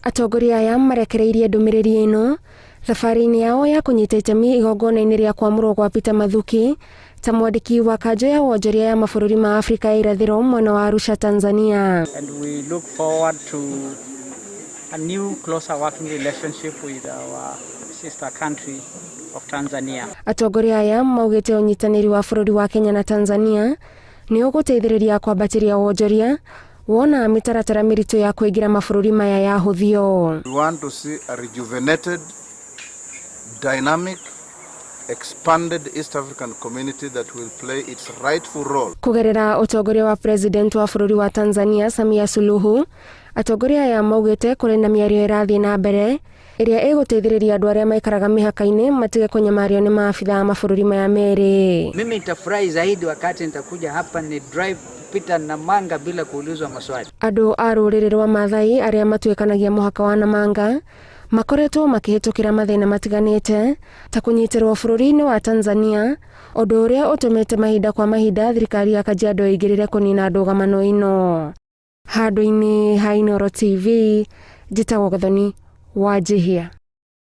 Atongoria aya marekereirie ndũmĩrĩri ĩno thabarĩ-inĩ yao ya kũnyita itemi igongona-inĩ rĩa kwamũrwo gwa Peter Mathuki ta mwandĩki wa kanjũ ya wonjoria ya mabũrũri ma Afrika ya irathĩro mwena wa Arusha, Tanzania. And we look forward to a new closer working relationship with our sister country of Tanzania. Atongoria aya maugĩte ũnyitanĩri wa bũrũri wa Kenya na Tanzania nĩ ũgũteithĩrĩria kwambatĩria wonjoria wona mĩtaratara mĩritũ ya kũingĩra mabũrũri maya yahũthio. We want to see a rejuvenated, dynamic, expanded East African community that will play its rightful role. Kũgerera ũtongoria wa President wa bũrũri wa Tanzania Samia Suluhu, atongoria aya maugĩte kũrĩ na mĩario ĩrathiĩ na mbere ĩrĩa ĩgũteithĩrĩria andũ arĩa maikaraga mĩhaka-inĩ matige kũnyamario nĩ maabitha a mabũrũri maya merĩ. Mimi nitafurahi zaidi wakati nitakuja hapa ni drive kupita Namanga bila kuulizwa maswali. Andũ a rũrĩrĩ rwa Maathai arĩa matuĩkanagia mũhaka wa Namanga makoretwo makĩhĩtũkĩra mathĩna matiganĩte ta kũnyitĩrwo bũrũri-inĩ wa Tanzania, ũndũ ũrĩa ũtũmĩte mahinda kwa mahinda thirikari ya Kajiado ĩingĩrĩre kũnina ndũgamano ĩno. Handũ-inĩ ha Inooro TV, njĩtagwo Gathoni Wanjihia.